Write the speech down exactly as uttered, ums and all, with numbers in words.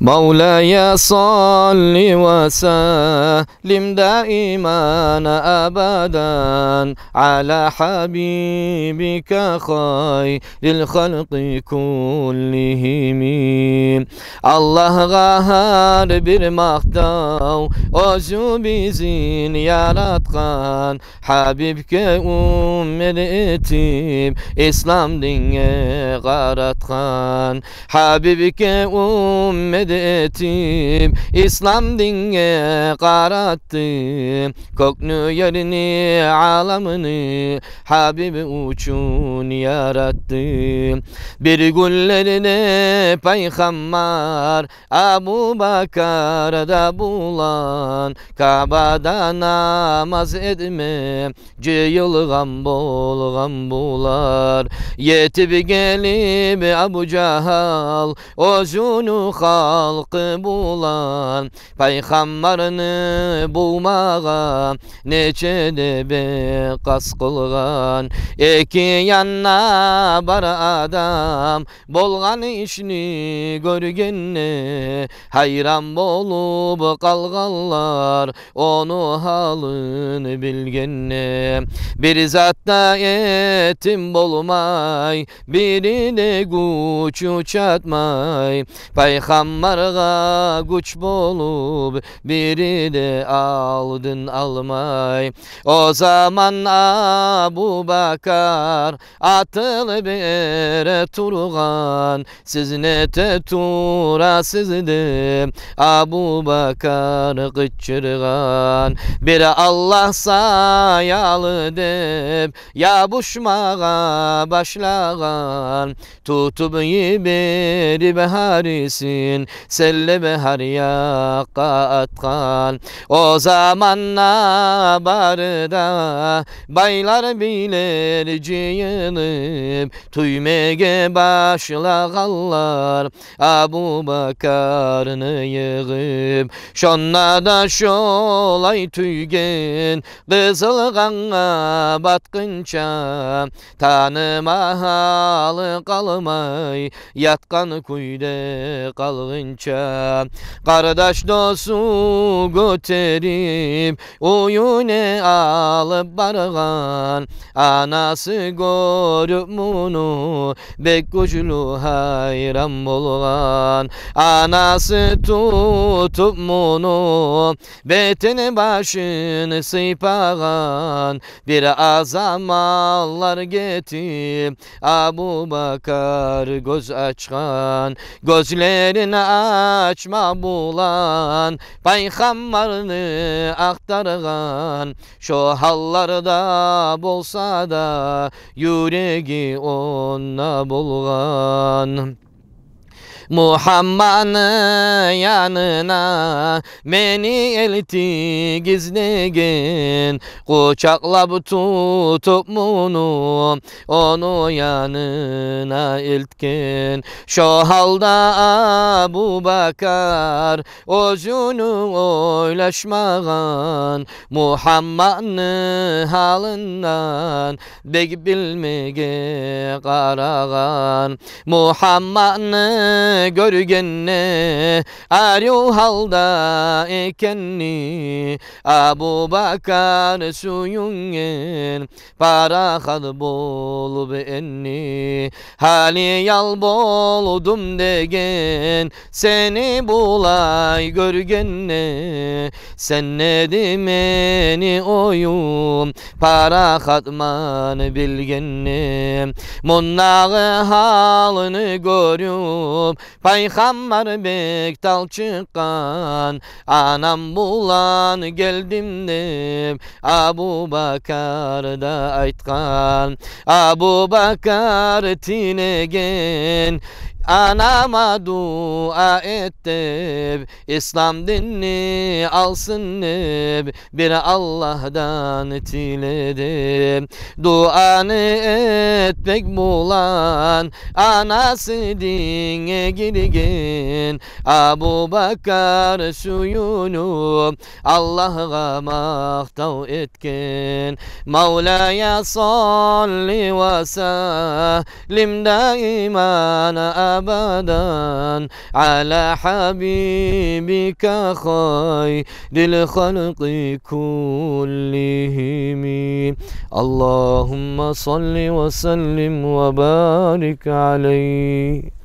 مولاي صل وسلم دائما أبدا على حبيبك خير الخلق كلهم. Аллагьгъа гьар бир макътав, оьзю бизин яратгъан, Гьабибге уммет этип, ислам динге къаратгъан. Гьабибге уммет этип, ислам динге къаратды. Кёкню, ерни, аламны Гьабиб учун яратды. Бир гюнлерде пайхаммар Абубакар да булан Каабада намаз этме жыйылгъан болгъан булар. Етип гелип Абу Жагьал оьзюню халкъы булан, пайхаммарны бувмагъа нече де бек къаст къылгъан. Эки янда бар адам болгъан ишни гёргенде, гьайран болуп къалгъанлар ону гьалын билгенде. Бир зат да этим болмай, бири де гючю чатмай, пайхаммаргъа гюч болуп, бири де алдын алмай. О заман Абубакар атылып эретургъан, «Сиз нете турасыз?» деп Абубакар къычыргъан. Бир Аллагь саялы деп ябушмагъа башлагъан, тутуп йиберип гьарисин сел деп гьар якъгъа атгъан. О заманда бары да байлар, бийлер жыйылып, тюймеге башлагъанлар Абубакарны йыгъып. Шонда да шолай тюйген, къызыл къангъа батгъынча, таныма гьалы къалмай, ятгъан кюйде къалгъынча. Къардаш досу гётерип, уьюне алып баргъан. Анасы гёрюп муну, бек гючлю гьайран болгъан. Анасы тутуп муну, бетин, башын сыйпагъан. Бир аз заманлар гетип, Абубакар гёз ачгъан. Гёзлерин ачма булан пайхаммарны ахтаргъан. Шо гьалларда болса да, юреги онда болгъан. Мугьаммадны янына мени элтигиз деген, къучакълап тутуп муну, ону янына элтген. Шо гьалда Абубакар оьзюню ойлашмагъан, Мугьаммадны гьалындан бек билмеге къарагъан. Мугьаммадны гёргенде, арив гьалда экенни, Абубакар сююнген, парахат болуп энни. Гьали ял болдум деген, сени булай гёргенде. Сен эди мени оюм, парахатман билгенде. Мундагъы гьалны гёрюп, пайхаммар бек талчыкъгъан. Анам булан гелдим деп, Абубакар да айтгъан. Абубакар тилеген, анама дуа эт деп, ислам динни алсын деп, бир Аллагьдан тиледи. Дуаны этмек булан анасы динге гирген. Абубакар сююнюп, Аллагьгъа макътав этген. مولاي صل وسلم دائما أبدا على حبيبك خير الخلق كلهم. اللهم صل وسلم وبارك عليه.